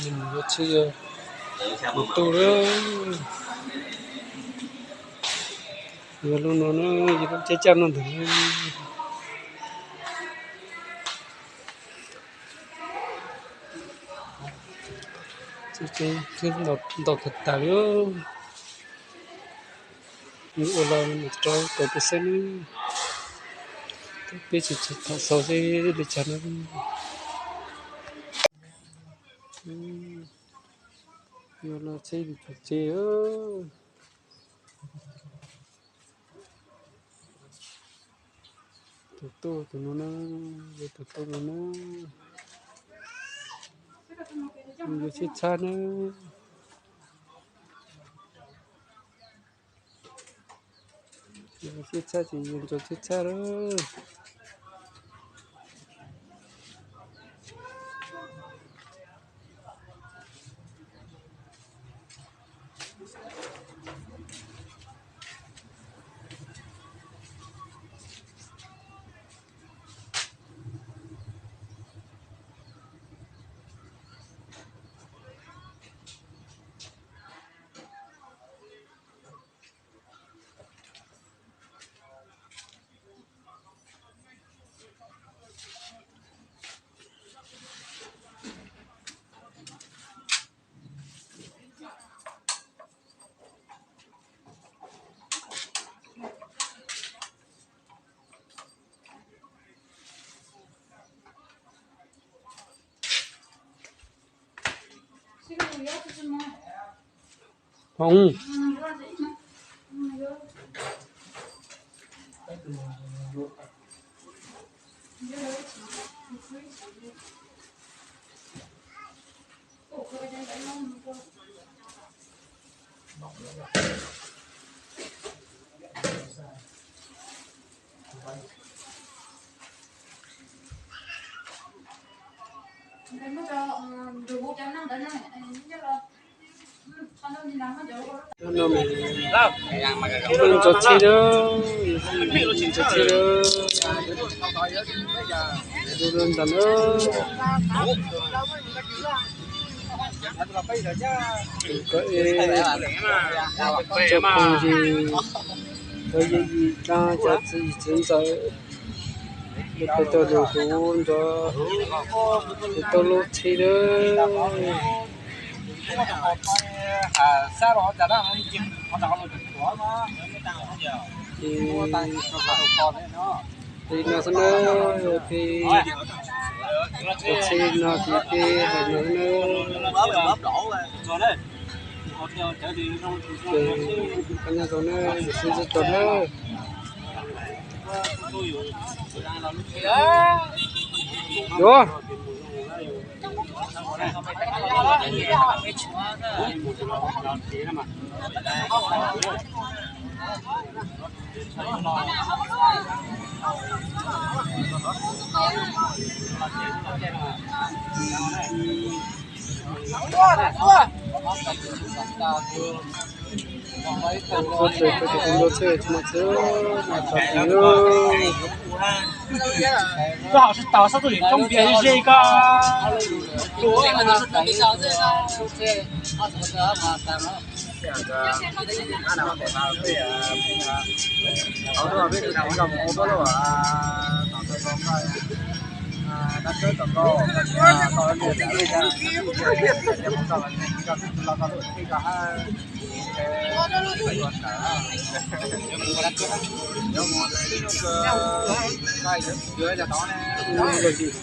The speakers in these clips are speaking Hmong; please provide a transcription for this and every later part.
Yuav txhij yog tus tuj lawm. Yog lub no na, yog lub caj caj no ntag. Ntaus kawg tas li. Ua los rau kom peb saib na. Peb tsis tau xaus seb li cas na. Yog no txhij li cas tsev. Tus tuj tus no na, yog tus tuj no na, yus yuav txhij txhab na. Yus txhij txhab ces yus ntxuav txhij txhab lawm. Hoob. Ntxuav txhij na, ntxuav txhij na, ntawm na. Koj es cov phooj ywg, cov yooj yim dab, cov txiv txiv ntxawm, peb tau lus kuv ntxuav, kuv tau lub txhij na. Li no xwb na, peb tus txhij no ces peb hais no xwb na. Ces koj nyob zoo na, yus sib ntsib dua na. Yuav. Tus ntxuav txhij, tus ntxuav txhij, mas txhij mas txhij. Koj hauv sib tau sab tuj yim coob tiag ze koj.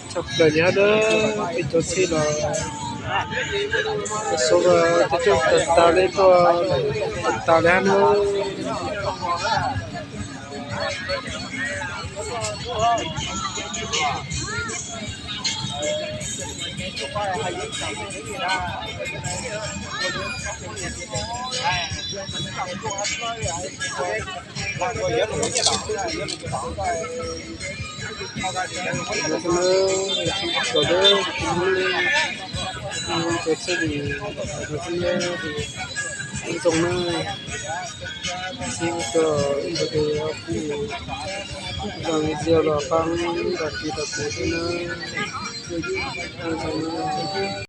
Tshaj plaws li hab na, peb cov txhij los xov coob tas tas li tuaj, tas tas li hab na. Tus txhij li tus txhij li ntxoo na, sib ntxuav ntxuav tes kuj zoo li ntxia los pab nrog kis rau kuv thiab na. Ntxoo na.